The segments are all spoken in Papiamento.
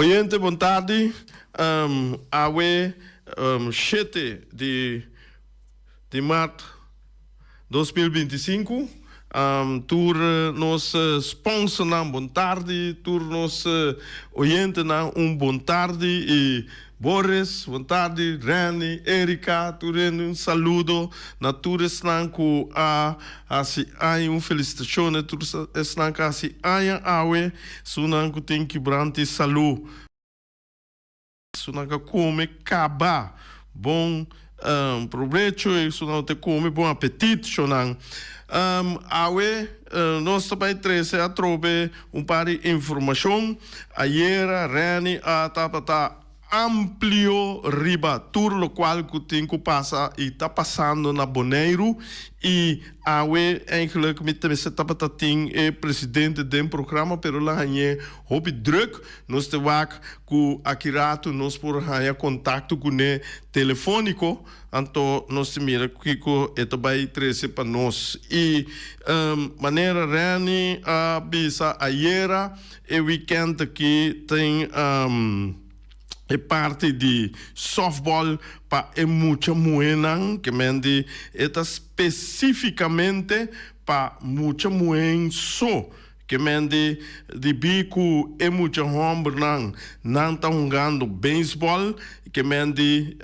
Oyente bon tardi, awe shete di di mart 2025, tur nos sponsornan bon tardi, tur nos oyentenan un bon tardi y Boris, bon tardi, Renny, Erika, tur hende un saludo na tur esnan ku a hasi aña, un felisitashon na tur esnan ku a hasi aña awe, esunnan ku tin kibranti salu, esunnan ku a kome kaba, bon probecho, esunnan ku ta kome bon apetit, shonnan. Awe nos ta bai trese atrobe un par di informashon. Ayera Renny a tabata amplio riba tur lokual ku tin ku pasa i ta pasando na Boneiru i awe eigenlijk mi ta mester tabata tin e presidente den programa pero lo hañ'é hopi druk. Nos ta wak ku aki ratu nos por haña kontakto kuné telefóniko. Anto nos ta mira kiko e ta bai trese pa nos. I manera Renny a bisa ayera, e weekend aki tin e parti di softball pa e mucha muhénan, ke men di e ta spesifikamente pa mucha muhén so. Ke men di dibí ku e mucha hòmbernan nan ta hungando beisbòl, ke men di,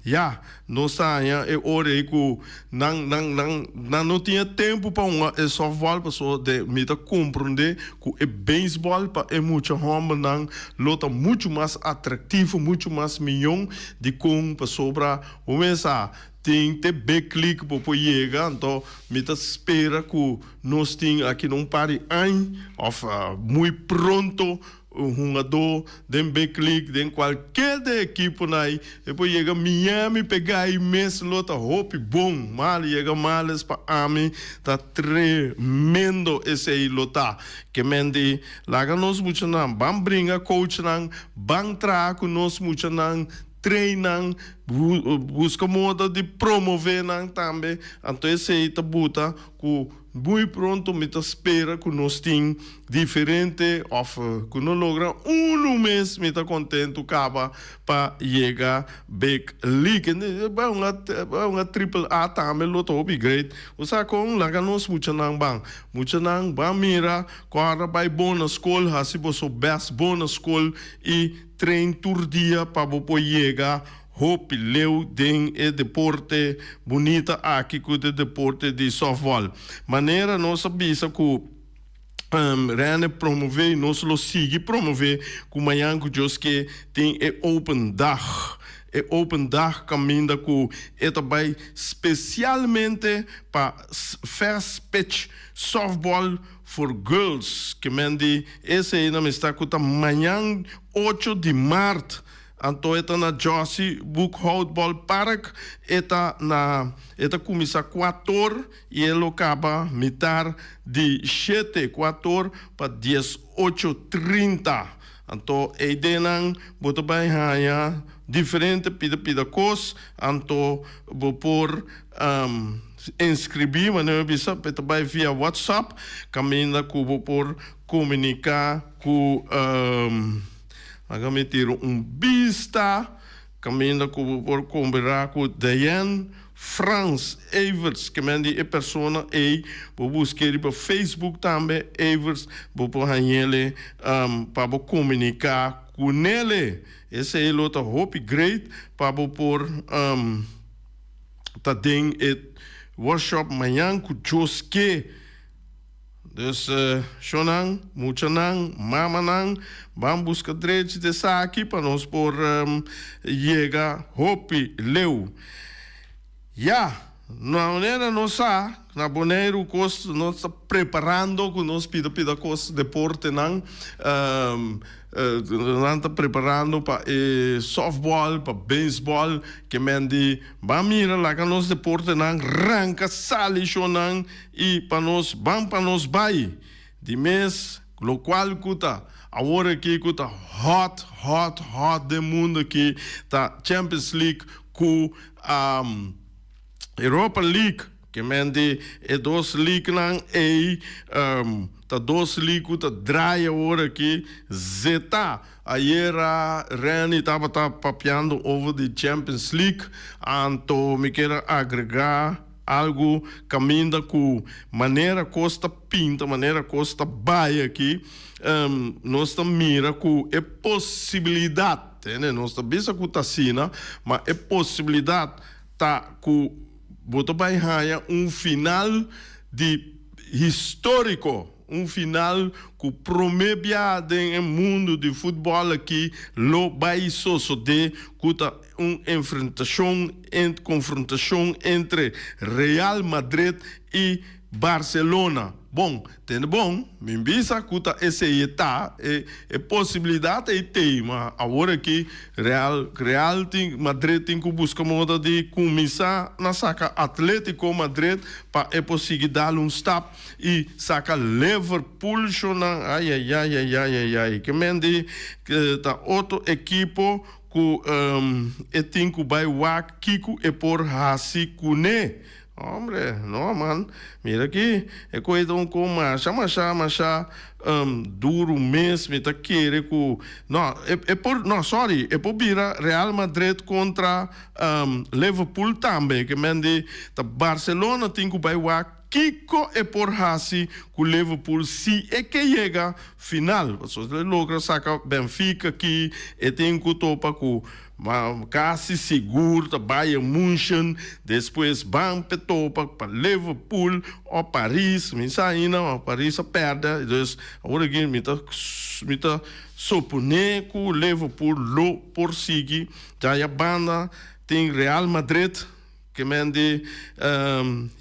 ya, nos ta haña e ora ei ku nan nan nan nan no tin e tempu pa hunga e sòftbòl, pasobra de mi ta komprondé ku e beisbòl pa e mucha hòmbernan lo ta muchu mas atraktivo, muchu mas mion dikon pasobra bo mes sa tin te big league bo por yega, anto mi ta spera ku. Nos tin aki na un par di añ of muy pronto un hungadó den Big League, den cualkier den ekiponan ay, e por yega Miami pega ay mes lo ta hopi bon. Mal yega males pa ami ta tremendo esey lo ta. Ke men di laga nos muchanan ban bringa coachnan, ban traha cu nos muchanan, train nan, busca moda di promove nan tambe, anto esey ta buta Ku muy pronto mi ta spera ku nos tin diferente òf ku no logra unu mes mi ta kontentu kaba pa yega Big League. Bai hunga Triple A tambe lo ta hopi great. Bo sa kon? Laga nos muchanan ban. Muchanan ban mira kòrda bai bon na skol, hasi boso bèst bon na skol i train tur dia pa bo por yega Hopi leu den e deporte bunita aki ku ta e deporte di softball. Manera nos a bisa ku Rene promove i nos lo sigui promove ku mañan ku Dios ke tin e open dag. E open dag kaminda ku e ta bai spesialmente pa fast pitch softball for girls. Ke men di esei na mester ku ta mañan ocho di mart. Anto e ta na Jossy Boekhout Ballpark. E ta na e ta kuminsá kuator i e lo kaba mitar di shete, kuator pa 18 30. Anto eidenan bo ta bai haña diferente pida pida kos, anto bo por inskribí manera mi bisa e ta bai via WhatsApp kaminda ku bo por komuniká ku. Laga mi tira un bista kaminda ku bo por komberá ku Diane Frans Everts, ke men di e persona ei bo busk'é riba Facebook tambe, Everts, bo por hañ'ele pa bo komuniká kunele. Esei lo ta hopi great pa bo por ta den e workshop mañan ku Dios ke. Dus shonnan, muchanan, mamanan, ban buska drechi di esaki pa nos por yega hopi leu. Ya, na manera nos sa, na Boneiru kos nos ta preparando ku nos pida pida kos deportenan, nan ta preparando pa e softball, pa baseball, ke men di ban mira laga nos deportenan ranka sali shonnan. I pa nos ban pa nos bai di mes lokual ku ta awor aki ku ta hot hot hot den mundo aki ta Champions League ku Europa League ke men di e dos league nan ei. Ta dos league ku ta draai awor aki zeta. Ayera Renny tabata papiando over di Champions League, anto mi kier a agrega algu kaminda ku manera kos ta pinta, manera kos ta bai aki, nos ta mira ku e posibilidat, tende, nos ta bisa ku ta asina, ma e posibilidat ta ku bo ta bai haña un final di históriko, un final ku promé bia den e mundu di futbòl aki lo bai sosodé ku ta un enfrentashon, konfrontashon entre Real Madrid i Barcelona. Bon, tende bon, mi bisa ku ta esei e ta, e e posibilidat ei tei, ma awor aki Real Real tin Madrid tin ku buska moda di kuminsá na saka Atletico Madrid pa e por sigui dal un stap i saka Liverpool shonan ayayayayayayay ke men di ta otro ekipo ku e tin ku bai wak kiko e por hasi kuné. Hombre, no man, mira aki, e koe ta un ko masha masha masha duru mes, mi ta kere ku, no, e e por, no sorry, e por bira Real Madrid kontra Liverpool tambe, ke men di ta Barcelona tin ku bai wak kiko e por hasi ku Liverpool si e ke yega final, pasobra si e logra saka Benfica aki, e tin ku topa ku. Ma casi sigur ta Bayern Munchen, despues ban p'e topa pa Liverpool o Paris, mi sa ainda ma Paris a perde, dus awor aki mi ta mi ta supone cu Liverpool lo por sigui, djaya banda tin Real Madrid. Ke men di,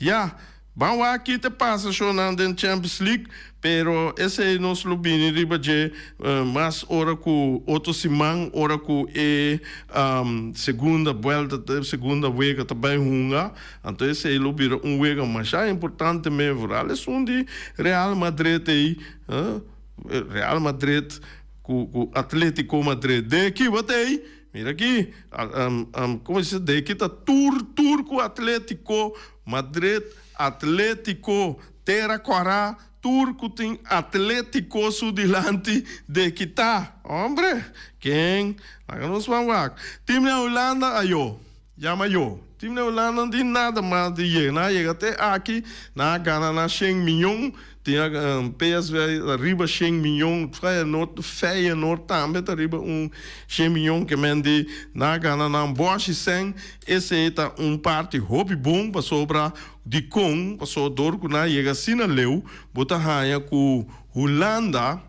Ya, ban wak ki ta pasa shownan den Champions League, pero esei nos lo bini riba dje mas ora ku otro siman, ora ku e segunda buelta, segunda wega ta bai hunga. Anto esei lo bira un wega masha importante me, vooral esun di Real Madrid ei, Real Madrid ku Atletico Madrid. Den ki bo ta ei? Mira aki, como dice, de aki ta tur, tur cu Atletico Madrid, Atletico Tera Cora, tur cu tin Atletico su dilanti, de aki ta. Hombre, ken? Laga nos ban wak. Team na Hulanda, ayo. Yama yo. Team na Hulanda no tin nada mas di yega. Nan a yega te aki, nan a gana nan shen miyon. Tin PSV ta riba shen miyon, Feyenoord, Feyenoord tambe ta riba un shen miyon ke men di nan a gana nan bòshi sèn. Esei ta un parti hopi bon pasobra dikon, pasobra dor ku nan a yega asina leu bo ta haña ku Hulanda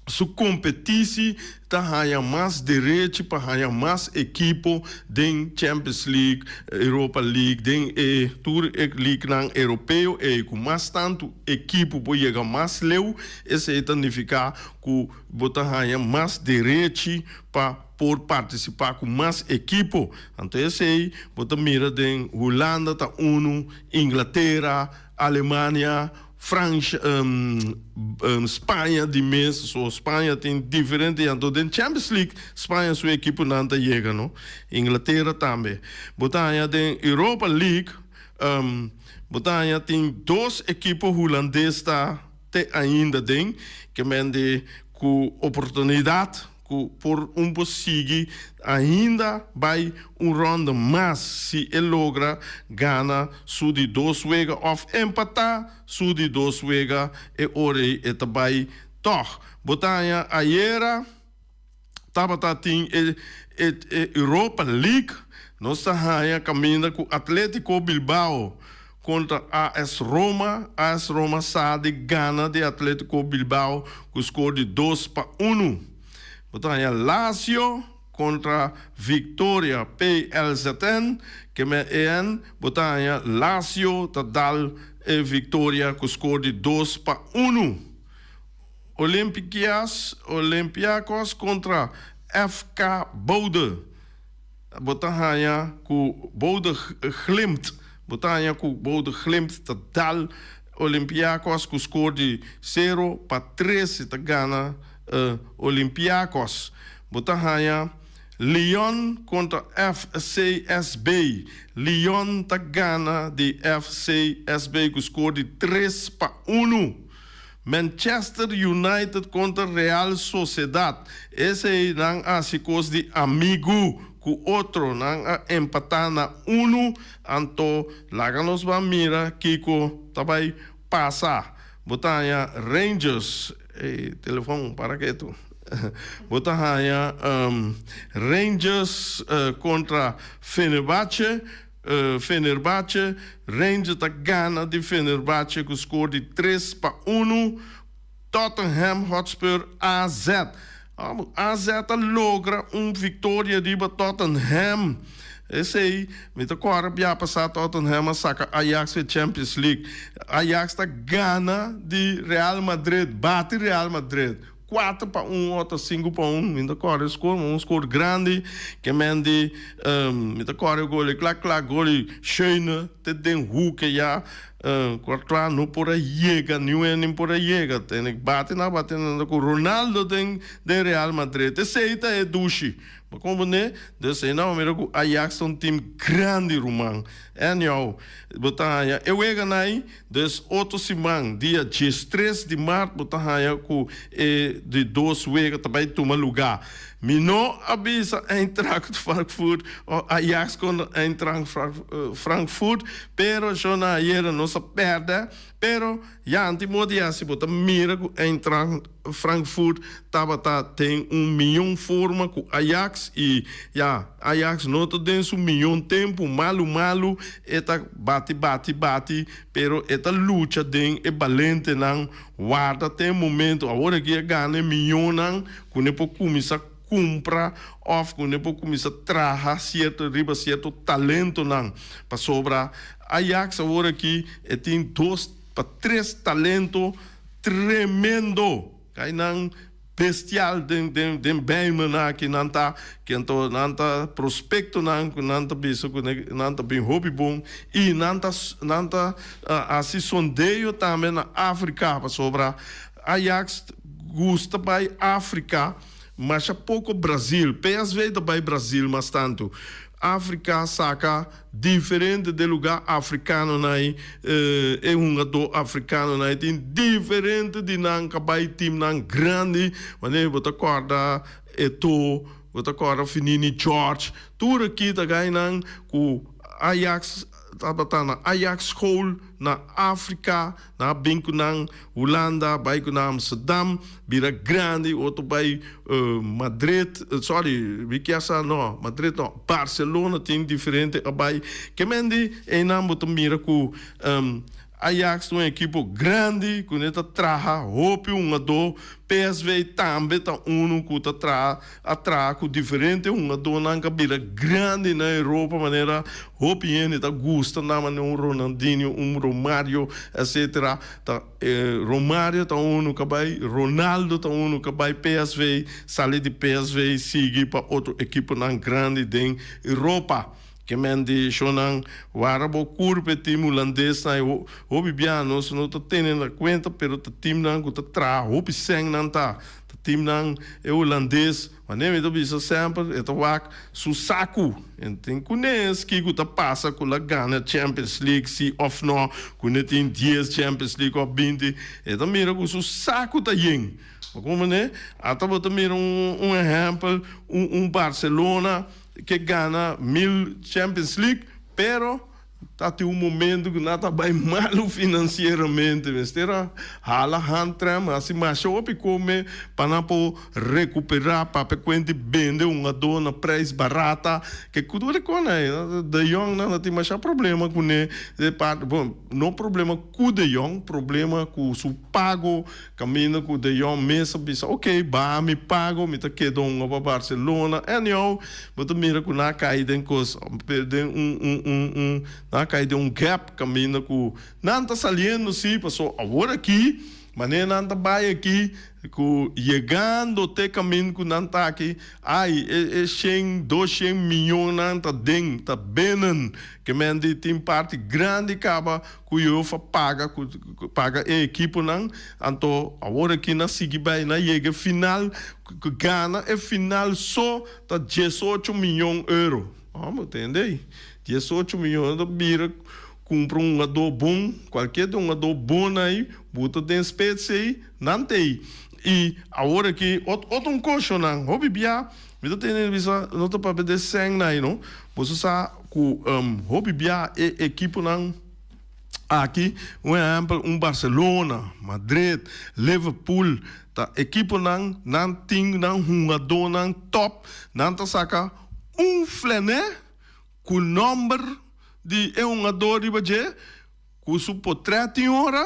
su kompetisi ta haña mas derechi pa haña mas ekipo den Champions League, Europa League, den e tur e leaguenan europeo ei ku mas tantu ekipo por yega mas leu, esei ta nifiká ku bo ta haña mas derechi pa por partisipá ku mas ekipo. Anto esei bo ta mira den Hulanda ta unu, Inglatera, Alemania, Fransha, Spaña di mes, so Spaña tin diferente anto den Champions League Spaña su ekiponan ta yega no, Inglatera tambe. Bo ta haña den Europa League bo ta haña tin dos ekipo hulandes ta te ainda den ke men di ku oportunidat Ku por un por sigui ainda bai un ronda mas si e logra gana su di dos wega òf empatá su di dos wega, e ora ei e ta bai tòg. Bo ta haña ayera tabata tin e e Europa League, nos ta haña kaminda ku Atletico Bilbao Kontra AS Roma, AS Roma sa di gana di Atletico Bilbao ku skor di 2-1. Bo ta haña Lazio kontra Victoria PLZN, ke men EN, bo ta haña Lazio ta dal e Victoria ku skor di 2-1. Olympikias, Olympiakos kontra FK Bodø. Bo ta haña ku Bodø Glimt Bo ta haña ku Bodø Glimt ta dal Olympiakos ku skor di 0-3 i ta gana Olympiakos. Bo ta haña Lyon kontra FCSB. Lyon ta gana di FCSB ku skor di 3-1. Manchester United kontra Real Sociedad. Esei nan a hasi kos di amigu ku otro, nan a empatá na unu. Anto laga nos ban mira kiko ta bai pasa. Bo ta haña Rangers, ey telefon para ketu. Bo ta haña Rangers kontra Fenerbahce. Fenerbahce, Rangers ta gana di Fenerbahce ku skor di 3-1. Tottenham Hotspur AZ. AZ a logra un viktoria riba Tottenham. Esei mi ta kòrda bia pasá Tottenham a saka Ajax for e Champions League. Ajax ta gana di Real Madrid, bati Real Madrid. 4-1 òf ta 5-1, mi ta kòrda e skor, ma un skor grandi ke men di mi ta kòrda e gol e kla kla gol di Schöne te den hoek ya. Courtois no por a yega, niun hende no por a yega. Tene bati nan bati nan ku Ronaldo den den Real Madrid. Esei ta e dushi. Bo komprende? Dus ei nan bo mira ku Ajax ta un team grandi ruman. Anyhow, bo ta haña e weganan ei. Dus otro siman, dia 13 di mart bo ta haña ku e di dos wega ta bai tuma lugá. Mi no a bisa Eintracht Frankfurt o Ajax kontra Eintracht Frankfurt, pero shona ayera nos a pèrdè. Pero ya anti modo ya si bo ta mira ku Eintracht Frankfurt tabata den un miyon forma ku Ajax i ya Ajax no ta den su miyon tempu, malu malu e ta bati bati bati pero e ta lucha den e balentenan warda te e momento awor aki a gana e miyonnan ku ne por kuminsá kumpra òf ku ne por kuminsá traha sierto riba sierto talentonan pasobra Ajax awor aki e tin dos pa tres talento tremendo kai nan bestial den den den Bijlmer aki nan ta ke anto nan ta prospectonan ku nan ta bisa ku nan ta bin hopi bon i nan ta nan ta hasi sondeo tambe na Afrika pasobra Ajax gusta bai Afrika masha poko Brazil. PSV ta bai Brazil mas tantu. Afrika saka diferente den luga afrikanonan ei, e hungadó afrikanonan ei tin diferente di nan ka bai timnan grandi, wanneer bo ta kòrda Eto'o, bo ta kòrda Finini George, tur aki ta gainan ku Ajax tabata na Ajax school na Afrika. Nan a bin ku nan Hulanda, bai ku nan Amsterdam, bira grandi, otro bai Madrid, sorry, mi kier sa no, Madrid no, Barcelona tin diferente a bai. Ke men di einan bo ta mira ku Ajax ta un ekipo grandi ku ne ta traha hopi hungadó, PSV tambe ta unu ku ta traha a traha ku diferente hungadónan ku a bira grandi na Europa manera hopi hende ta gusta nan manera un Ronaldinho, un Romario etcetera. Ta Romario ta unu ku a bai, Ronaldo ta unu ku a bai PSV, sali di PSV sigui pa otro ekiponan grandi den Europa. Ke men di shownan wara bo kurpa e tim hulandesnan e hopi bia nos no ta tene na kuenta pero ta timnan ku ta traha hopi sèn nan ta. Ta timnan e hulandes, wanneer mi ta bisa semper e ta wak su saku. En tin kunes kiko ta pasa ku la gana Champions League si of no, ku ne tin 10 Champions League of 20, e ta mira ku su saku ta yen. Bo komprende? Ata bo ta mira un ehempel, un Barcelona ke gana mil Champions League, pero Ta tin un momento cu nan ta bay malo financieramente. Mester a hala handrem, haci masha hopi come pa nan por recupera, papia cuenta y bende un hungador na prijs barata. Ke cu tur e cona ey. De Jong nan a tin masha problema cune. De parte, bon, no problema cu De Jong, problema cu su pago. Caminda cu De Jong mes a bisa, ok, baha mi pago, mi ta keda hunga pa Barcelona. Anyhow, bo ta mira cu nan a cay den cos, den un, un, un, un, nan a cay den un gap caminda cu nan ta saliendo si, paso awor aki, manera nan ta bay aki, cu yegando te caminda cu nan ta aki, ay, e, e shen, dos shen miyon nan ta den, ta binnen. Ke men di tin parti grandi caba Ku UEFA paga ku paga e ekiponan, anto awor aki nan sigui bai nan yega e final, ku gana e final so ta 18 miyon euro. Bo tende ei? 18 miyon ta bira. Kumpra un hungadó bon, kualkier di hungadó bon ei, buta den spits ei, nan ta ei. I awor aki ot otro un koshonan, hopi bia mi ta tene bisa no ta papia den sèn nan ei no, boso sa ku hopi bia e ekiponan aki, un ehèmpel un Barcelona, Madrid, Liverpool, ta ekiponan nan tin nan hungadónan tòp, nan ta saka un flènè Ku nòmber di e hungadó riba dje, ku su potrèt tin ora.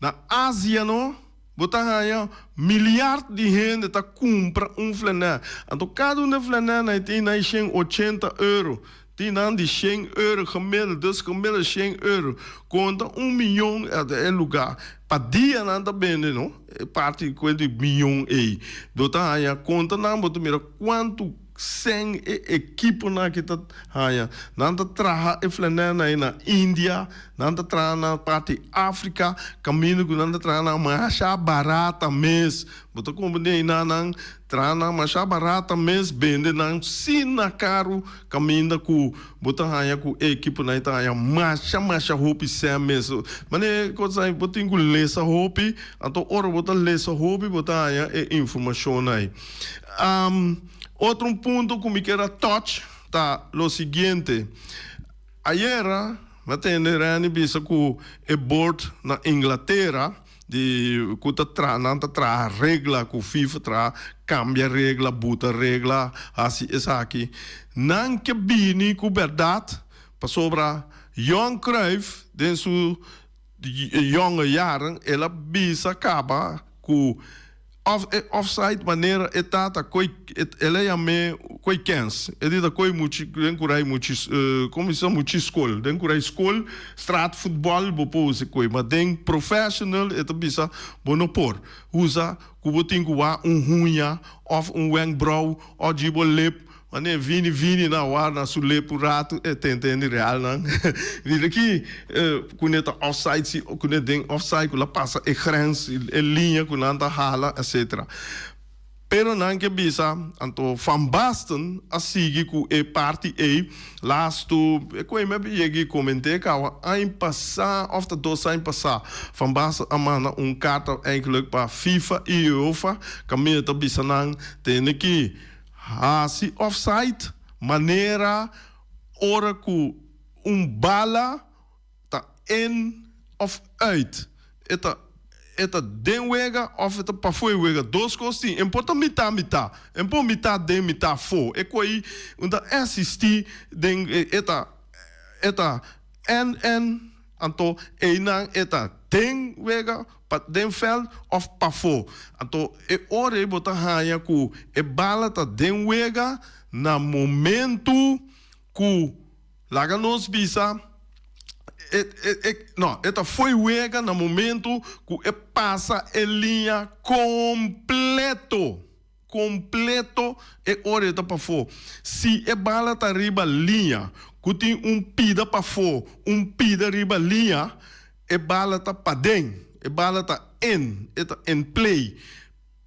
Na Asia no, bo ta haña miliard di hende ta kumpra un flanè. Anto kada un di e flanènan ei tin nan 180 euro, tin nan di 100 euro gemiddeld, dus gemiddeld 100 euro. Konta un miyon e lugá. Pa dia nan ta bende no, e parti ku e di miyon ei. Bo ta haña konta nan bo ta mira kuantu. Sen e ekiponan aki ta haña. Nan ta traha e flanènan ei na India, nan ta traha na parti Afrika, kaminda ku nan ta traha nan masha barata mes. Bo ta komprendé einan nan traha nan masha barata mes, bende nan sin na karu, kaminda ku bo ta haña ku e ekiponan ei ta haña masha masha hopi sèn mes. Manera kos ei bo tin ku lesa hopi, anto ora bo ta lesa hopi bo ta haña e informashonnan ei. Otro un punto ku mi kier a touch ta lo siguiente. Ayera mi a tende Renny bisa ku e board na Inglatera di ku ta traha nan ta traha regla ku FIFA traha kambia regla buta regla hasi esaki. Nan ke bini ku bèrdat pasobra Johan Cruijff den su yonge jaren el a bisa kaba ku Of e offside manera e tata koy el a yam'é koy kens e di ta koy muchi den kurai muchi komo bisa muchi skol den kurai skol straat futbòl bo por usa e koy ma den professional e ta bisa bo no por usa ku bo tin ku wak un huña of un wenkbrou of dji bo lep Wanneer Vini Vini na war na su lep un ratu e tente hende real nan di aki ku ne ta offside si ku ne den offside ku la pasa e grens e liña ku nan ta hala etcetera pero nan ke bisa anto Van Basten a sigui ku e parti ei lastu e koe mi a yega i komente kawa aña pasa of ta dos aña pasa Van Basten a manda un karta eigenlijk pa FIFA i UEFA kaminda ta bisa nan tende ki Hasi offside manera ora ku un bala ta in of uit. E ta e ta den wega of e ta pafó e wega. Dos kos tin. E por ta mitá mitá. E por mitá den mitá afó. E ku ei un ta existí den e ta e ta en en. Anto einan e ta den wega, pa den veld of pafó. Anto e ora ei bo ta haña ku e bala ta den wega na momentu ku laga nos bisa e e no e ta fo'i wega na momentu ku e pasa e liña kompleto. Completo e ora e ta pafó. Si e bala ta riba liña cu tin un pida pafó, un pida riba liña, e bala ta paden, e bala ta in, e ta in play.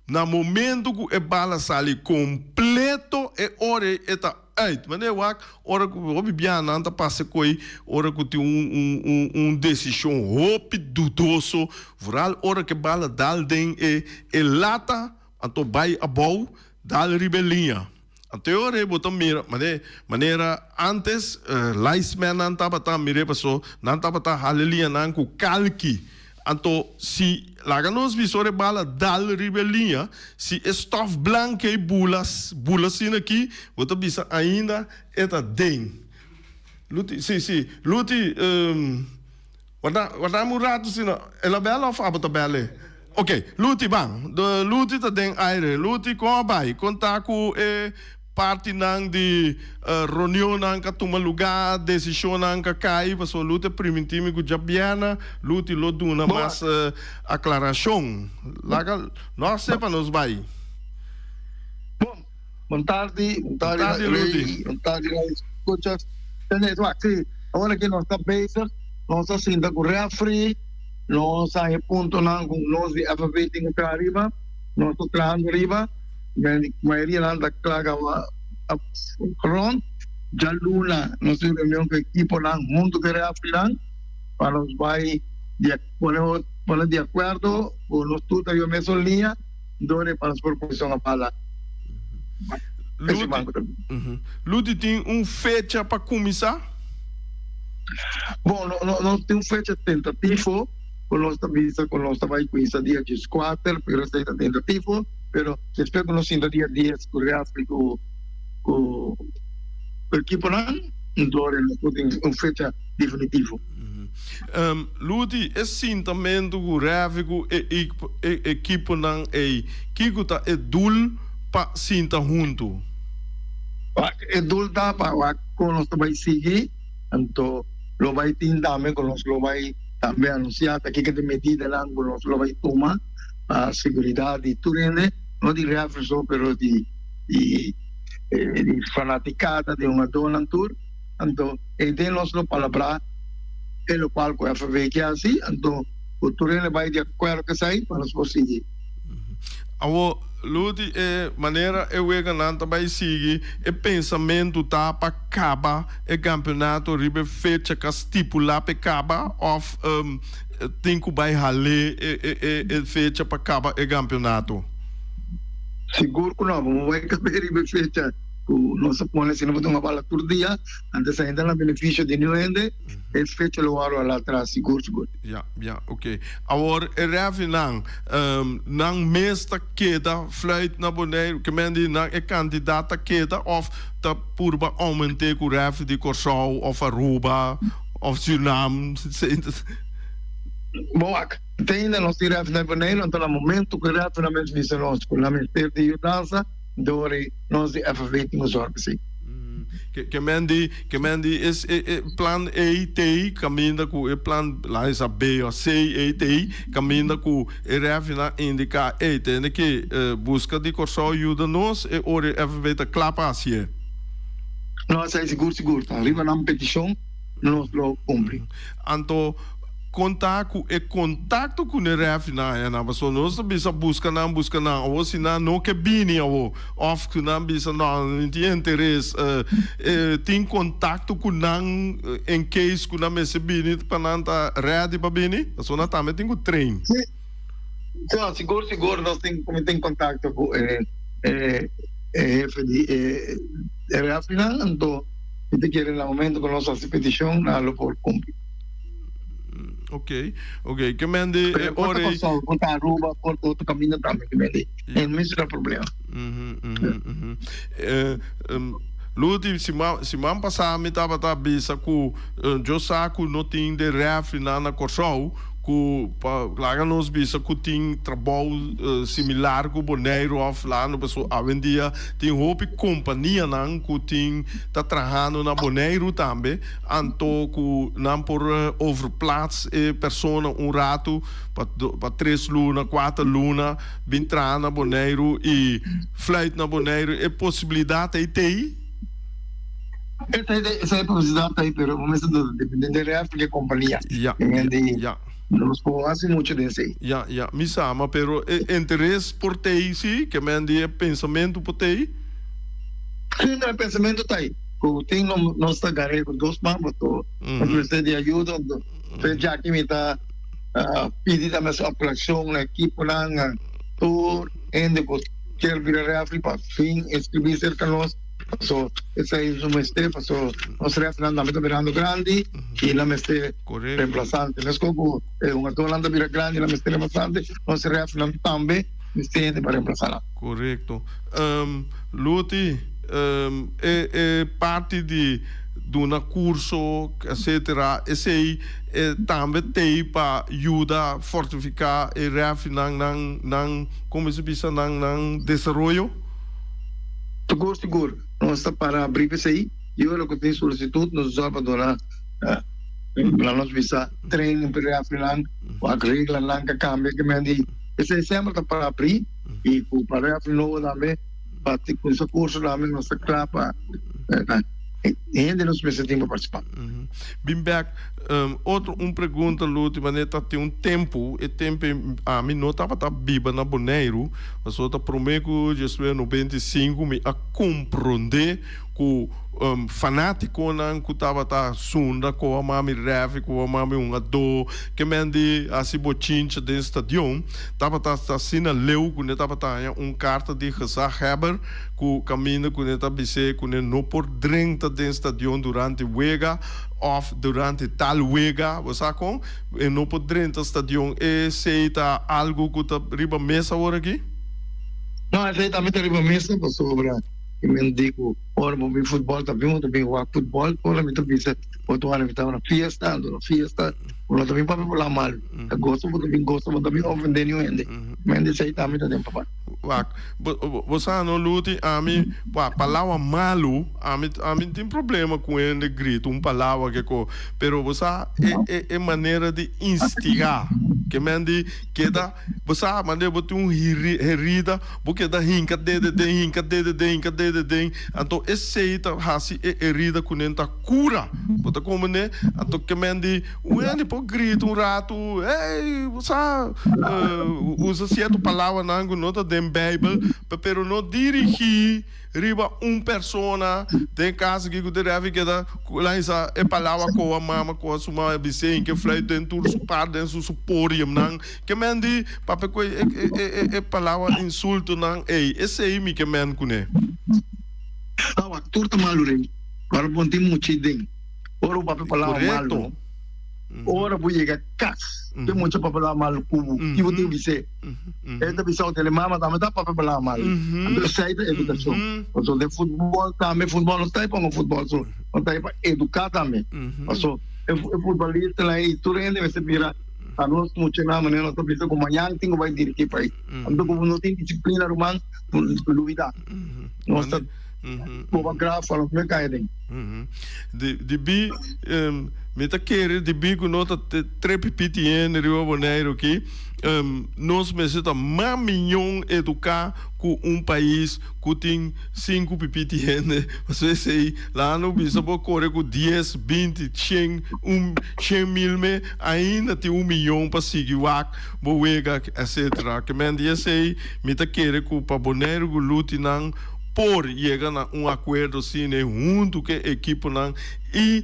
Na momento cu e bala sali completo e ora ei e ta uit. Manera wak ora cu hopi biaha nan ta pasa coy ora cu tin un un un un decision hopi dudoso, vooral ora cu e bala dal den e e lata. Anto bai abou, dal riba e liña. Anto e ora ei bo ta mira, mane, manera antes linesmannan tabata mir'é paso nan tabata hala e liñanan ku kalki. Anto si laga nos bisa ora e bala dal riba e liña, si e stof blank ei bula, bula asina aki, bo ta bisa ainda e ta den. Luti, si, si, Luti, Warda, warda mi un ratu sino el a bel of abo ta bel e? Ok, Luti ban. De Luti ta den aire. Luti, kon a bai? Kon ta ku e partinan di reunionnan ka tuma lugá, desishonnan ka kai? Pasobra Luti a primintí mi ku djabièrnè Luti lo duna mas aklarashon. Laga nos sepa nos bai. Bon, bon tardi, bon tardi Luti. Bon tardi Radio Escuchas. Tende, wak, si, awor aki nos ta bezig. Nos a sinta ku refri, nos a haña puntonan ku nos di FNV tin ku traha riba, nos ta trahando riba, mayoria nan ta kla kaba rond. Djaluna nos tin reunion ku ekiponan huntu ku e refereenan pa nos bai di pone pone di akuerdo ku nos tur ta riba mesun liña dor pa nos por posishon a bala e siman ku ta bini. Luti tin un fecha pa kuminsá? Bon, nos tin un fecha tentativo ku nos ta bisa ku nos ta bai kuminsá dia dieskuater, pero esei ta tentativo, pero despues ku nos sinta dia dies ku referee ku. Ku ekiponan dor nos por tin un fecha definitivo. Luti, e sintamentu ku refi ku e ekiponan ei, kiko ta e dul pa sinta huntu? E dul ta pa wak kon nos ta bai sigui, anto lo bai tin tambe ku nos lo bai tambe anunsiá ta kiko ta e medidanan ku nos lo bai tuma pa seguridat di tur hende, no di refi so pero di. Di di fanaticada di hungadornan tur, anto e den nos lo palabrá e locual cu FV ke haci, anto cu tur hende bay di acuerdo cu esai pa nos por sigui. Awor, lo di e manera e weganan ta bay sigui, e pensamento ta pa caba e campeonato riba e fecha cu a stipula p'e caba of tin cu bay hal'e e fecha pa caba e campeonato? Sigur ku no, bo no bai kab'é riba e fecha ku nos a pone, si no bo tuma bala tur dia, antes ainda na benefisio di niun hende, e fecha lo wòrdu hala atras, sigur sigur. Ya, ya, oke. Awor e refinan, nan mes ta keda fluit na Boneiru, ke men di nan e kantidat ta keda òf ta purba oument'é ku refi di Kòrsou òf Aruba òf Surinam? Bo wak. Te ainda nos tin ref na Boneiru, anto na momento ku e refnan mes bisa nos ku nan mester di yudansa, dor e nos di FFB tin ku zorg esei. Ke men di, ke men di es e e plan ei t'ei kaminda ku e plan la esa B of C ei t'ei kaminda ku e refnan indiká ei tende ke buska di Kòrsou yuda nos e ora e FFB ta kla pa hasié. No, esei sigur sigur ta riba nan petishon nos lo kumpli. Anto. Kon ta ku e kontakto ku ne rèfinan haña nan? Pasobra nos ta bisa buska nan, buska nan. Awor si nan no ke bini awor, òf ku nan bisa no, mi tin interes, tin kontakto ku nan in case ku nan mester bini pa nan ta ready pa bini? Pasobra nan tambe tin ku train. Sí, no, sigur sigur nos tin mi tin kontakto ku e hefe di e rèfinan, anto mi ta kere na momento ku nos hasi petishon nan lo por kumpli. Ok, ok. Ke men di e ora ei. Por ta Kòrsou, por ta Aruba, por ta otro kaminda tambe ke men di. E no mester ta problema. Luti, siman, siman pasá mi tabata bisa ku yo sa ku no tin de rèfrinan na Kòrsou ku pa laga nos bisa ku tin trabou similar ku Boneiru òf Lano pasobra awendia tin hopi kompanianan ku tin ta trahando na Boneiru tambe. Anto ku nan por overplaats e persona un ratu pa pa tres luna, kuater luna bin traha na Boneiru i fluit na Boneiru e posibilidat ei t'ei? Esei e posibilidat t'ei pero bo mester ta depende di rèsto di e kompania. Ya, ya. Nos por hasi muchu den esei. Ya, ya. Mi sa, ma pero e interes por t'ei si? Ke men di e pensamentu por t'ei? Si, no, e pensamentu t'ei. Ku tin nos ta gar'é ku dos man pasobra nos mester di ayuda. Entonces djaki mi ta pidi tambe su aplashon na ekiponan, na tur hende ku kier bira refri pa fin inskribí serka nos pasobra esei nos mester pasobra nos refrinan tambe ta birando grandi i nan mester remplasante. Meskos ku e hungadónan ta bira grandi nan mester remplasante, nos refrinan tambe mester hende pa remplasá nan. Korekto. Luti, e e parti di duna kurso etcetera esei tambe t'ei pa yuda fortifiká e rèfinan nan nan komo se bisa nan nan desaroyo? Sigur sigur nos ta para abri p'esei i ora ku tin solisitut nos ta pa duna laga nos bisa training pa e rèfinan wak reglanan ka kambia ke men di esei semper ta para abri. I ku pa refri nobo tambe pa kuminsa kurso tambe nos ta kla pa hende nos mester tin pa partisipá. Bin bek otro un pregunta Luti manera ta tin un tempu e tempu ami no tabata biba na Boneiru pasobra ta prome ku diesnuebe noventa i sinku mi a komprondé. ku fanátikonan ku tabata sunda koa mami rèfi, koa mami hungadó, ke men di hasi bochincha den stadion, tabata asina leu ku ne tabata haña un karta di gezaghebber ku kaminda ku ne ta bis'é ku ne no por drenta den stadion durante wega òf durante tal wega, bo sa kon? E no por drenta stadion. Esei ta algu ku ta riba mesa awor aki? No, esei tambe ta riba mesa pasobra mi men di ku ora bo bin futbòl ta bin bo ta bin wak futbòl, ora mi ta bisa bo ta wak mi ta na fiesta, anto na fiesta bo no ta bin papia por la malu, ta gosa bo ta bin gosa bo no ta bin ofendé niun hende. Mi men di esei tambe ta den papá. Wak, bo bo sa no Luti, ami wak palabra malu ami ami tin problema ku hende grita un palabra kiko, pero bo sa e e e manera di instigá ke men di keda bo sa manera bo tin un herida bo keda hinka dede den hinka dede den hinka dede den anto esei ta hasi e herida ku nan ta kura bo ta komprende anto ke men di Un hende por grita un ratu, Hey, bo sa, usa sierto palabranan ku no ta den Beibel, pero no dirigí riba un persona. Den kaso aki ku ta refi keda lansa e palabra koa mama, koa su mama, bis'é hin ke fluit den tur su par den su podiumnan. Ke men di papia ku e palabra insultonan ei, esei mi ke men kuné. Awa, tur ta malu rei, ora bo no tin mucha idea. Ora bo papia palabra malu, ora bo yega kas, tin mucha papia palabra malu ku bo, ki bo tin ku bis'é? E ta bisa bo tene mama tambe ta papia palabra malu. Anto esei ta edukashon. Pasobra den futbòl tambe, futbòl no ta ei pa hunga futbòl so, no ta ei pa eduká tambe. Pasobra e futbòlistanan ei tur hende mester bira a nos muchanan manera nos ta bisa ku mañan tin ku bai dirigí pais. Anto ku bo no tin disiplina ruman, lubidá. Nos ta boba graf pa nos no kai aden. Di bi mi ta kere di bi ku no ta trepi piti hende riba Boneiru aki. Nos mester ta mas miñon eduká ku un pais ku tin sinku pipiti hende. Pasobra esei laga no bisa bo kore ku dies, binti, shen, un 100,000 me ainda tin un miñon pa sigui wak bo wega etcetera. Ke men di esei mi ta kere ku pa Boneiru ku Lutinan por yega na un akuerdo asina huntu ku e ekiponan i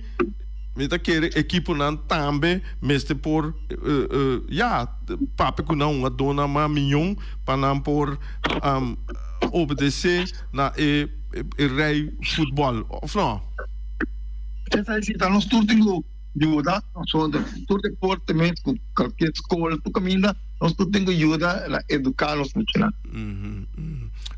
mi ta kere ekiponan tambe mester por ya papia ku nan un a dona mas miyon pa nan por obedese na e rei futbòl òf no? Esei si ta nos tur tin ku yuda tur deporte mes ku kalker skol tur kaminda. Nos tur tin ku yuda na eduká nos muchanan.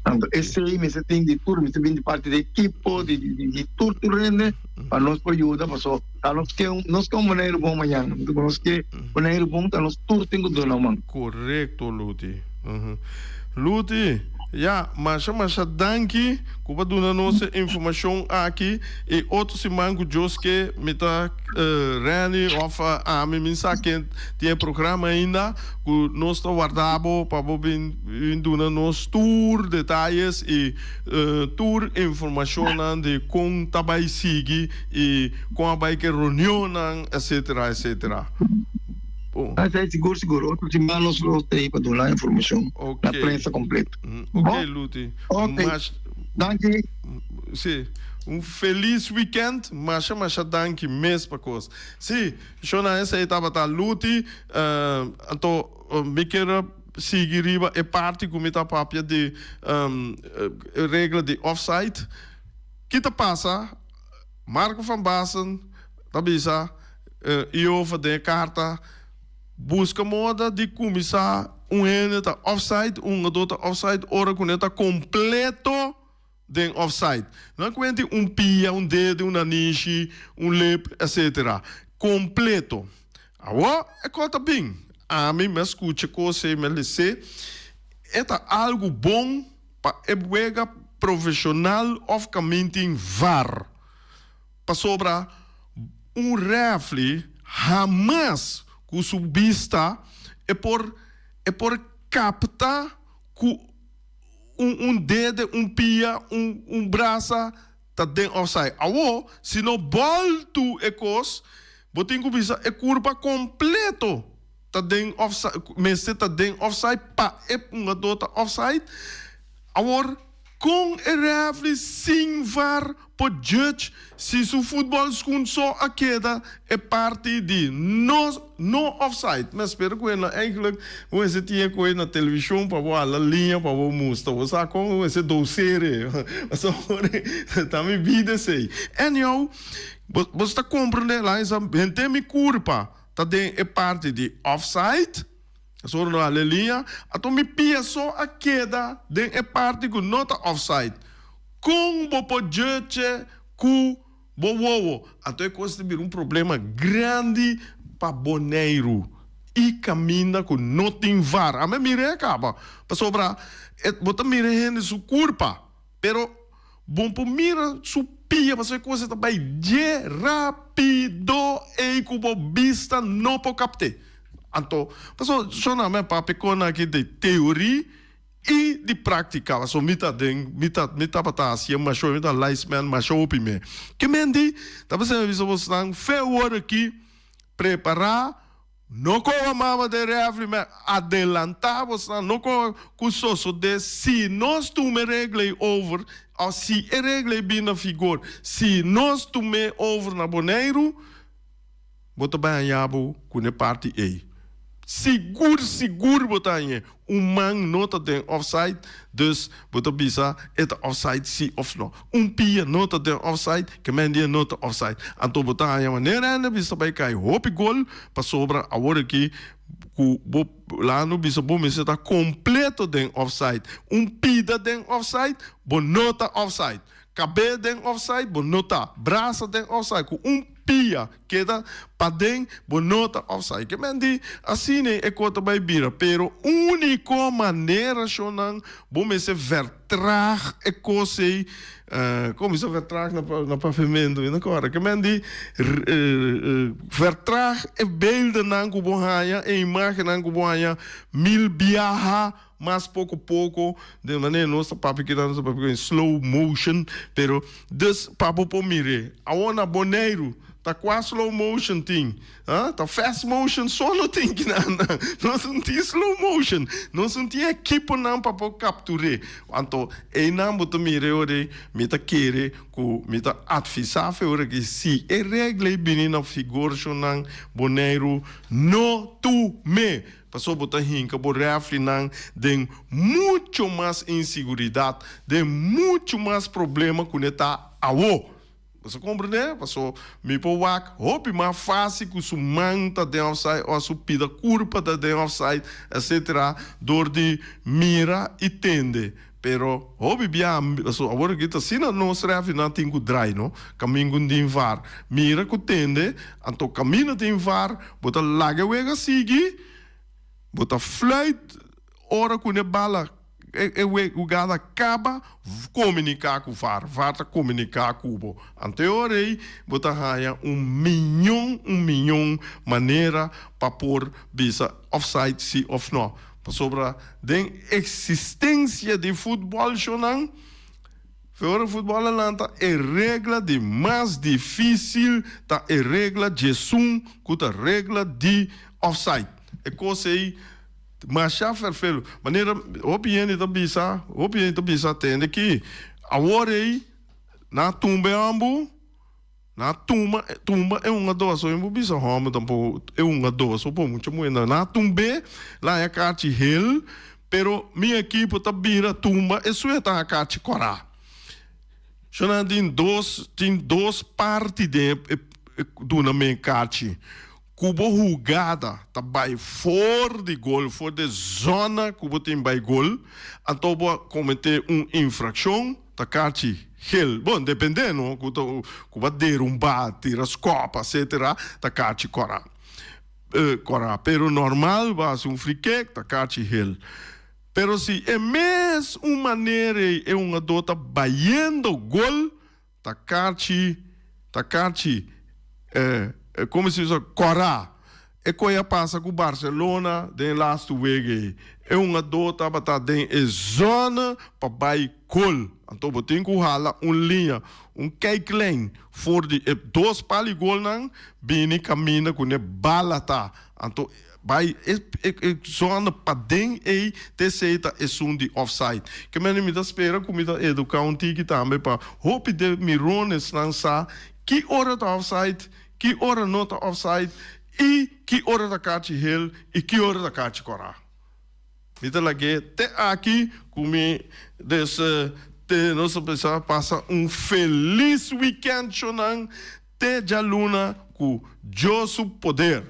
Anto esei mester tin di tur, mester bin di parti di ekipo, di di tur tur hende pa nos por yuda paso ta nos ke nos ke un Boneiru bon mañana, nos ke Boneiru bon ta nos tur tin ku duna un man. Korekto Luti. Luti, ya, masha masha danki ku bo a duna nos e informashon aki i otro siman ku Dios ke mi ta Renny of ami mi sa ken tin e programa ainda ku nos ta warda bo pa bo bin duna nos tur detayes i tur informashonnan di kon ta bai sigui i kon a bai ku e reunionnan etcetera etcetera. Esei sigur sigur otro siman nos lo ta ei pa duna informashon na prensa kompleto. Ok Luti. Ok danki. Si un felis weekend masha masha danki mes pa kos. Si shona esei tabata Luti anto mi kier a sigui riba e parti ku mi ta papia di e regla di offside. Ki ta pasa Marco van Basten ta bisa Iova den e karta buska moda di kuminsá un hende ta offside un hungadó ta offside ora ku ne ta kompleto den offside. No a kuenti un pia, un dede, un nanishi, un lip, etcetera. Kompleto. Awor e kos ta bin. Ami mi a skucha kos ei, mi a les'é. E ta algu bon pa e wega profeshonal òf kamin tin var. Pasobra un rèfli hamas ku su bista e por e por kapta ku un un dede, un pia, un un brasa ta den offside. Awo si no bòltu e kos bo tin ku bisa e kurpa kompleto ta den offside, mester ta den offside pa e hungadó ta offside. Awor. Kon e refri sin var por judge si su futbol schoen so a keda e parti di no no offside? Mi a spera ku e no eigenlijk bo mester tin e koe na television pa bo hala liña pa bo mustra. Bo sa kon bo mester dosere pasobra ta mi bida esei. Anyhow, bo bo ta komprende la esa henter mi kurpa ta den e parti di offside. Pasobra no hala e liña, anto mi pia so a keda den e parti ku no ta offside. Kon bo por judge ku bo wowo? Anto e kos ta bira un problema grandi pa Boneiru i kaminda ku no tin var. Ami a mira e kaba, pasobra bo ta mira e hende su kurpa, pero bo por mira su pia pasobra e kos ta bai dje rapido ei ku bo bista no por kapt'é. Anto, pasobra shona mi a papia kon aki di teoria i di práktika, pasobra mi ta den, mi ta, mi tabata hasié masha, mi ta linesman masha hopi me. Ke men di, ta p'esei mi a bisa bosnan, fe awor aki, prepará, no koba mama den refri, me adelantá bosnan, no koba ku sosodé si nos tuma e regla ei over, òf si e regla ei bin na vigor, si nos tum'é over na Boneiru, Bo ta bai haña bo ku n'e parti ei. Sigur sigur bo ta hañ'é. Un man no ta den offside, dus bo ta bisa e ta offside si of no. Un pia no ta den offside, ke men dia no ta offside. Anto bo ta haña manera hende bisa bai kai hopi gol pasobra awor aki ku bo lano bisa bo mester ta kompleto den offside. Un pida den offside, bo no ta offside. Kabé den offside bo no ta, brasa den offside ku un pia keda paden bo no ta offside. Ke men di asina e ko ta bai bira pero uniko manera shonnan bo mester vertraag e kos ei kon bisa vertraag na na papiamentu mi no kòrda ke men di vertraag e beeldennan ku bo haña e imagennan ku bo haña mil biaha. Mas poko poko, den manera nos ta papia kinan nos ta papia in slow motion, pero dus pa bo por mir'é. Awor na Boneiru ta kua slow motion tin? Ha? Ta fast motion so no tin kinan. Nos no tin slow motion. Nos no tin ekiponan pa por kaptur'é. Anto einan bo ta mir'é ora ei, mi ta kere ku mi ta advisá fe ora ki si e regla ei bini na vigor shonnan Boneiru no tum'é. Pasobra bo ta hinka bo rèfrinan den mucho mas insiguridat, den mucho mas problema ku ne ta awo. Bo sa komprendé? Paso mi por wak hopi mas fásil ku su man ta den òfsait òf su pida kurpa ta den òfsait, etsetera, dor di mira i tende. Pero hopi bia, paso awor aki ta asina nos rèfrinan tin ku drai, no? Kaminda ku tin var. Mira ku tende, anto kaminda tin var, bo ta laga e wega sigui, bo ta fluit ora ku ne bala e wegada kaba, komuniká ku var. Var ta komuniká ku bo. Anto e ora ei bo ta haña un miñon, un miñon manera pa por bisa offside si òf no. Pasobra den eksistensia di futbòl shownan, Feora futbòl a lanta e regla di mas difísil ta e regla djesun ku ta regla di offside. E kos ei masha ferfelu. Manera hopi hende ta bisa, hopi hende ta bisa tende ki awor ei nan a tumba e ambu. Nan a tuma tumba e hungadó so bo bisa hòmber tampoko e hungadó so por mucha muhé nan a tumb'é la haña kachi hel pero mi ekipo ta bira tumba e sué ta haña kachi kòrá so nan tin dos tin dos parti den e duna men kachi ku bo hugada ta bai for di gol for di e zona ku bo tin bai gol anto bo a kometé un infrakshon. Ta kachi gel. Bon, depende no, ku ta ku ba derumbá, tira skòp, etsetera, ta kachi kòrá. Kòrá. Pero normal bo hasi un free kick, ta kachi gel. Pero si e mes un manera ei e hungadó ta bayendo gol, ta kachi, ta kachi, komo si bisa, kòrá. E koe a pasa ku Barcelona den e lastu wega ei. E hungadó tabata den e zòne pa bai gol. Anto bo tin ku hala un liña, un kijklijn, for di e dos pal di golnan bini kaminda ku ne bala ta. Anto. bai e e zone paden ei te esei ta esun di offside. Ke mende mi ta spera ku mi ta eduká un tiki tambe pa hopi de mironesnan sa ki ora ta offside, ki ora no ta offside i ki ora ta kachi hel i ki ora ta kachi kòrá. Mi ta lag'é te aki ku mi des te nos a bisa pasa un felis weekend shonan te djaluna ku Dios su poder.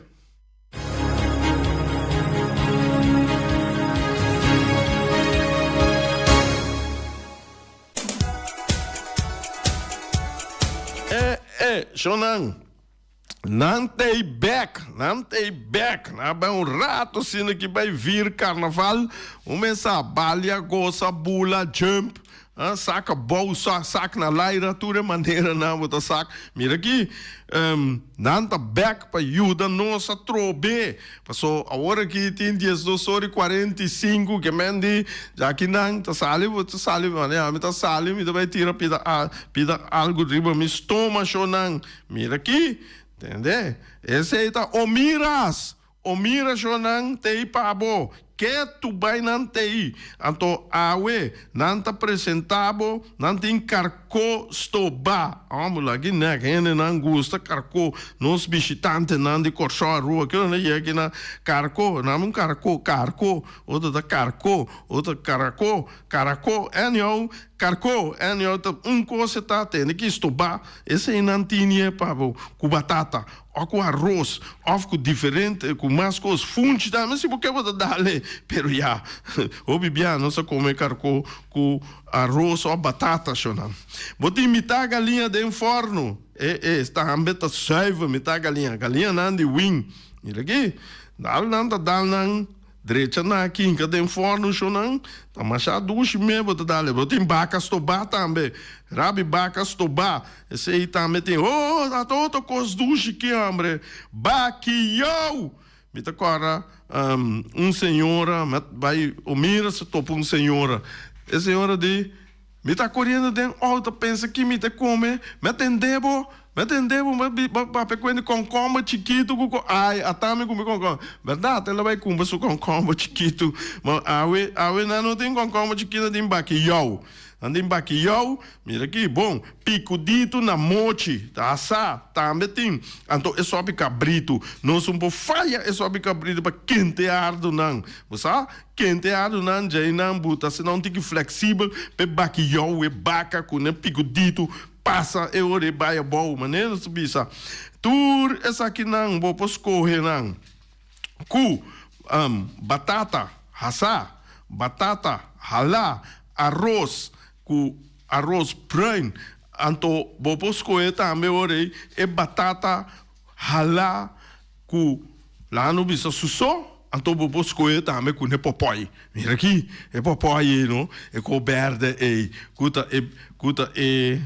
E e shonan. Nan t'ei bek, nan t'ei bek. Nan a bai un rato asina ki bai vier karnaval. Un mesa balia, gosa, bula, jump, saka bou, sak na laira, tur e maneranan bo ta sak. Mira aki, nan ta bek pa yuda nos atrobe. Paso awor aki tin 12 ora y 45 ke men di djaki nan ta sali bo ta sali manera ami ta sali mi ta bai tira pida pida algu riba mi stoma shonan. Mira aki, tende, esei ta Omiras! Omira shonnan t'ei pa bo, ketu bai nan t'ei. Anto awe nan ta presentá bo, nan tin karkó stobá. Hòmber, laki nèk hendenan gusta karkó. Nos bishitantenan di Kòrsou, Aruba, kiko nan yega aki na karkó? Nan un karkó, karkó, otro ta karkó, otro karakó, karakó, anyhow, karkó, anyhow ta un kos e ta, tende ki stobá. Esei nan tinie pa bo ku batata òf ku aros òf ku diferente ku mas kos funchi tambe si bo ke bo ta dale pero ya hopi bia nos a kome karko ku aros òf batata shona bo tin mitá galiña den fòrnu e e tambe ta zuiver mitá galiña galiñanan di win mira aki dal nan ta dal nan. Drecha na kinka den fòrnu shonnan ta masha dushi me bo ta dale bo tin baka stobá tambe rabi baka stobá esei tambe tin oh ta otro kos dushi ki hombre bakiyou mi ta kòrda un señora mi a bai omira si topa un señora e señora di Mi ta koriendo den outo pensa ki mi ta kome, mi a tende bo, mi a tende bo, mi a papia ku hende kònkòmber chikitu ku ko ai ata mi kumpra kònkòmber. Bèrdat el a bai kumpra su kònkòmber chikitu, ma awe awe nan no tin kònkòmber chikitu nan tin bakiyou, nan tin bakiyou, mira aki bon, pikuditu na mochi ta asá tambe tin, anto e sòpi kabritu, nos un por faya e sòpi kabritu pa kente ardu nan, bo sa? Kente adunan djeinan buta asina un tiki fleksibel p'e bakiyou e baka ku ne pikuditu pasa e ora e bai abou. Manera nos ta bisa, tur esakinan bo por skohe nan ku batata hasá, batata halá, aros ku aros bruin. Anto bo por skohe tambe ora ei e batata halá ku laga no bisa su so, anto bo por skohe tambe ku ne popòi. Mira aki, e popòi ei no, e kor bèrdè ei, ku ta e ku ta e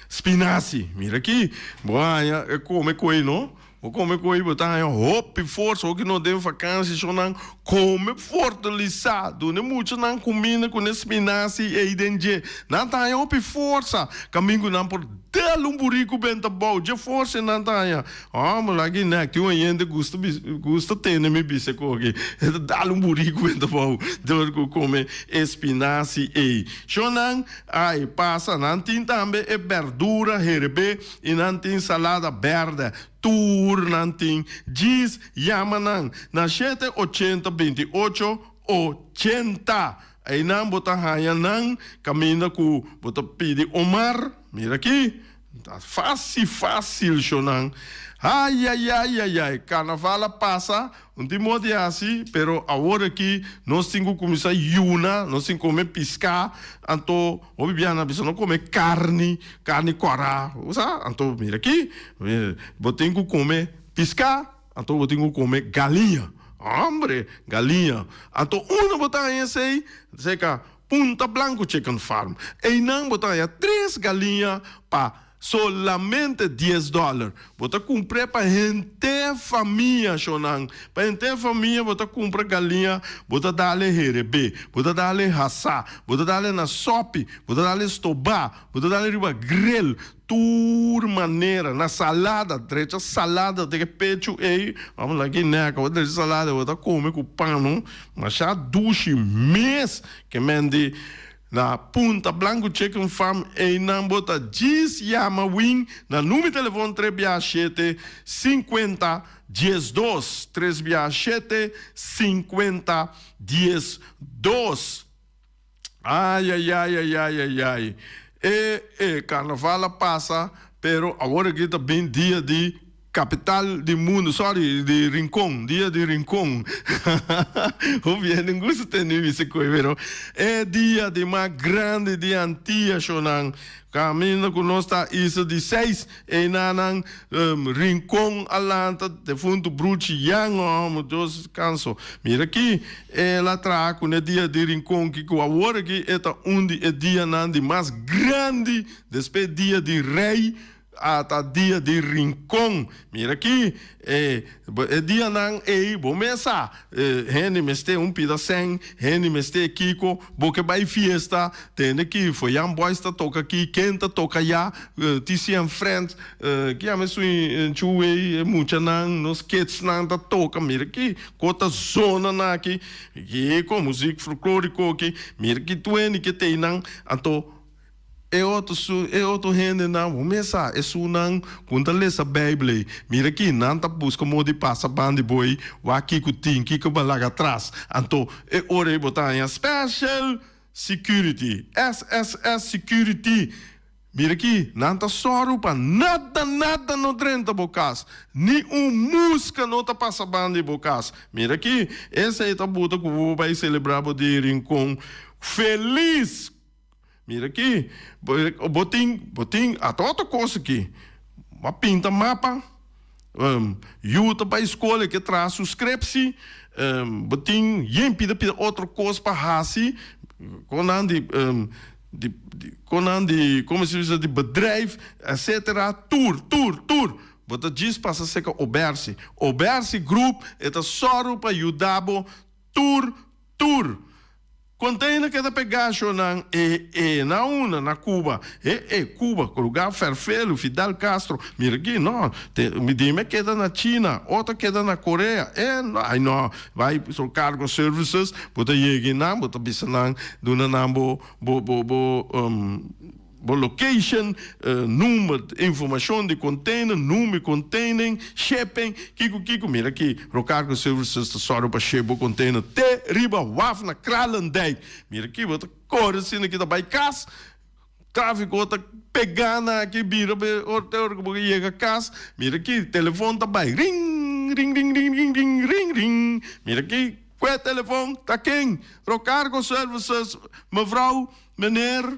spinasi. Mira aki, bo haña e kome ku ei no, bo kome ku ei bo ta haña hopi forsa. Hopi no den fakansi shonnan kome fortalisá, duna e muchanan kuminda ku ne spinasi ei den dje. Nan ta haña hopi forsa, kaminda ku nan por Del un buriku benta bou dje forsa nan ta haña. Hòmber laki nèk tin un hende gusta gusta tene mi bisa ku aki. E ta dal un buriku benta bou dor ku kome e spinasi ei. Shonnan ai pasa nan tin tambe e bèrdura herebé i nan tin salada bèrdè. Tur nan tin. Djis yama nan na shete ochenta 28 80. Einan bo ta haña nan kaminda ku bo ta pidi Omar, mira aki, ta fásil fásil shonan. Ayayayayay, karnaval a pasa, un tin moda di hasi, pero awor aki nos tin ku kuminsá yuna, nos tin kome piská, anto hopi biaha nan bisa no kome karni, karni kòrá, bo sa, anto mira aki, bo tin ku kome piská. Anto bo tin ku kome galiña. Hombre, galiña. Anto unda bo ta haña esei? Seka Punta Blanco Chicken Farm. Einan bo ta haña tres galiña pa. Solamente dies dòler. Bo ta kumpr'é pa henter famia, shonnan. Pa henter famia bo ta kumpra galiña, bo ta dal e herebé, bo ta dal e hasá, bo ta dal e na sòpi, bo ta dal e stobá, bo ta dal e riba grel, tur manera, na salada, drecha salada den e pechu ei, vamos la ki nèk, bo drecha salada, bo ta kome ku pan, no, masha dushi mes, ke men di. Na Punta Blanco Chicken Farm einan bo ta djis yama Win na number telefon tres bia shete 50 12, tres bia shete 50 12. Ayayayayayay e e carnaval a pasa pero awor aki ta bin dia di Capital di mundo, sorry, di Rincon, dia di Rincon. Hopi hende gusta tende mi bisa koe, pero e dia di mas grandi di Antia shonan, caminda cu nos ta isa di seis, einanan Rincon a lanta defunto Bruchi Jan, oh, mi Dios canso. Mira aki, el a traha cu ne dia di Rincon, kico awor aki e ta un di e dianan di mas grandi despues dia di Rey. A ta dia di Rincon. Mira aki, e e dianan ei bo mes sa, hende mester un pida sèn, hende mester kiko, bo ke bai fiesta, tende ki Foyan Boys ta toka aki, ken ta toka ya, TC and Friends, ki yama esun chu ei, e muchanan, nos kidsnan ta toka, mira aki, ko ta zona nan aki, kiko, muzik folkloriko aki, mira ki tur hende ke ta einan, anto. E otro su, e otro hendenan, bo mes sa, esunnan ku no ta lesa Beibel ei, mira aki, nan ta buska modo di pasa ban di bo ei, wak kiko tin, kiko bo a laga atras. Anto, e ora ei bo ta haña Special Security, SSS Security. Mira aki, nan ta sòru pa nada, nada no drenta bo kas, ni un muska no ta pasa ban di bo kas. Mira aki, esei ta buta ku bo bai selebrá bo dia Rincon felis. Mira aki, bo tin, bo tin ata otro kos aki. Bo a pinta mapa, yu ta bai skol e ke traha su skripsi, bo tin yen pida pida otro kos pa hasi, konan di, di, konan di, komo si bisa, di bedrijf, etcetera, tur, tur, tur. Bo ta djis pasa seka Obersi. Obersi Group e ta sòru pa yuda bo tur, tur. Container keda pegá shonan e e na una na Cuba e e Cuba lugar ferfelu Fidel Castro mira aki no te mi dime keda na China otro keda na Korea e no ay no bai so cargo services bo ta yega einan bo ta bisa nan duna nan bo bo bo bo Bo location, number, informacion di container, number containing, shipping, kico kico, mira aki Rocargo Services ta sòru pa ship bo container te riba waf na Kralendijk. Mira aki bo ta kore asina ki ta bai kas, trafico ta pega na aki bira be ora te ora ku bo yega kas, mira aki telefon ta bai ring ring ring ring ring ring ring ring, mira aki kue telefon ta ken? Rocargo Services, mevrouw. Meneer,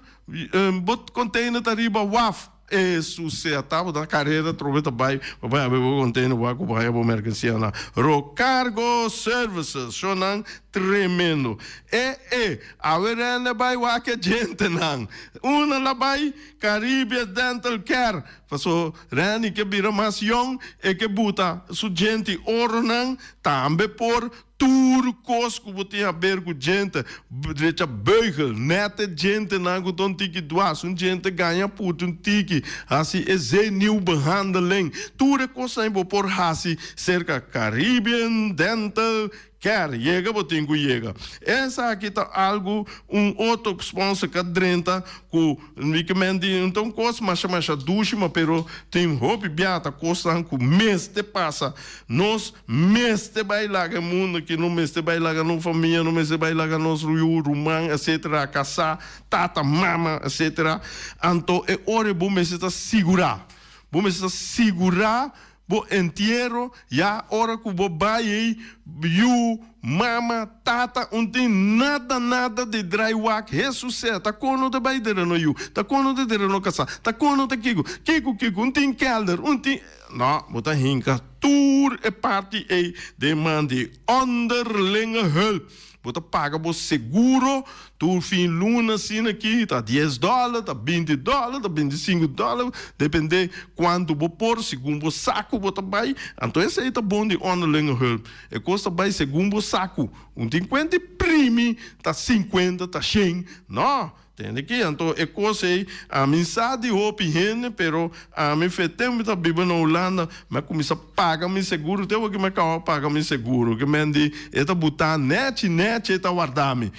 bo container ta riba waf. E sucea tabata carera trobe ta bay pa bay habi bo container wak cu bo haya bo mercancia na Rocargo Services. Shonan tremendo. E e, awe rende bay wak e djentenan. Una la bay Caribia Dental Care. Paso Renny ke bira mas yong e ke buta su djenti oronan tambe por Tur kos ku bo tin haber ku djente, drecha beugel, nèt e djentenan ku ta un tiki dwas, un djente gaña put un tiki, hasi e zenuwbehandeling, tur e kosnan bo por hasi serka Caribbean Dental Care. Yega bo tin ku yega. Esaki ta algu un otro sponsor ka drenta ku mi ke men di un ta un kos masha masha dushi ma pero tin hopi biaha ta kosnan ku mester pasa. Nos mester bai laga e mundo aki, no mester bai laga nos famia, no mester bai laga nos yu, ruman, etcetera, kasá, tata, mama, etcetera. Anto e ora bo mester ta sigurá, bo mester ta sigurá bo entiero ya ora ku bo bai ei, yu, mama, tata, un tin nada nada di drai wak, Hesus sea, ta kon no ta bai dera no yu, ta kon no ta dera no kasá, ta kon no ta kiko, kiko, kiko, un tin kelder, un tin. No, bo ta hinka tur e parti ei den man di onderlinge hulp. Bo ta paga bo seguro tur fin luna asina aki, ta dies dòler, ta binti dòler, ta bintisinku dòler, depende kuantu bo por, segun bo saku bo ta bai. Anto esei ta bon di onderlinge hulp. E kos ta bai segun bo saku. Un tin kuenta i primi ta sinkuenta, ta shen. No! Tende ki? Anto e kos ei, ami sa di hopi hende, pero ami fe tempu mi ta biba na Hulanda, mi a kuminsá paga mi seguro, te awor ki mi a kaba paga mi seguro, ke men di e ta butá nèchi nèchi e ta warda mi.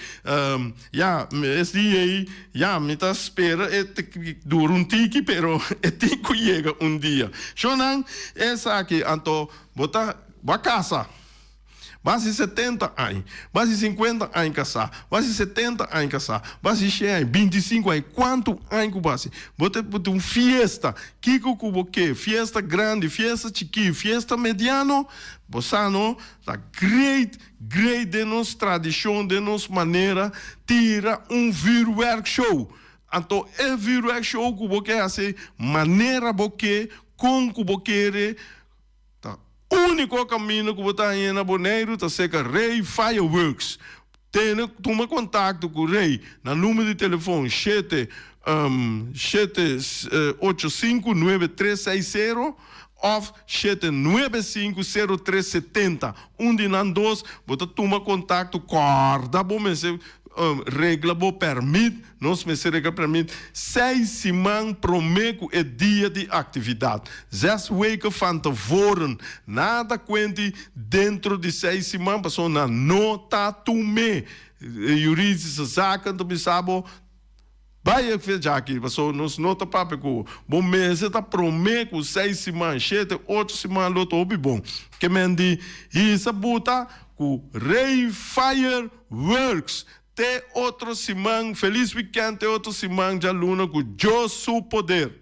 Ya, es dia ei, ya, mi ta spera e dura un tiki, pero e tin ku yega un dia. Shonnan, esaki, anto bo ta, bo a kasa. Basi setenta añ, basi sinkuenta añ kasá, basi setenta añ kasá, basi shen añ, bintisinku añ, kuantu añ ku basi, bo ta put un fiesta, kiko ku bo ke, fiesta grandi, fiesta chikí, fiesta mediano, bo sa no, ta great, great den nos tradishon, den nos manera, tira un vuurwerkshow. Anto e vuurwerkshow ku bo ke hasi, manera bo ke, kon ku bo kere, Ta úniko kaminda ku bo ta haña na Boneiru ta serka Rey Fireworks. Tene tuma kontakto ku Rey na number di telefon shete shete ocho sinku nuebe tres seis sero òf shete nuebe sinku sero tres setenta. Un di nan dos bo ta tuma kontakto kòrda bo mester regla bo pèrmit. Nos mester regla permit seis siman prome ku e dia di aktividat, zes weken van tevoren. Nada kuenti dentro di seis siman pasobra nan no ta tum'é. Juridische zaken ta bisa bo bai e fecha aki pasobra nos no ta papia ku bo. Bo mester ta prome ku seis siman, shete, ocho siman lo ta hopi bon. Ke men di hisa buta ku Rey Fire Works. Te otro siman, felis weekend te otro siman djaluna ku Dios su poder.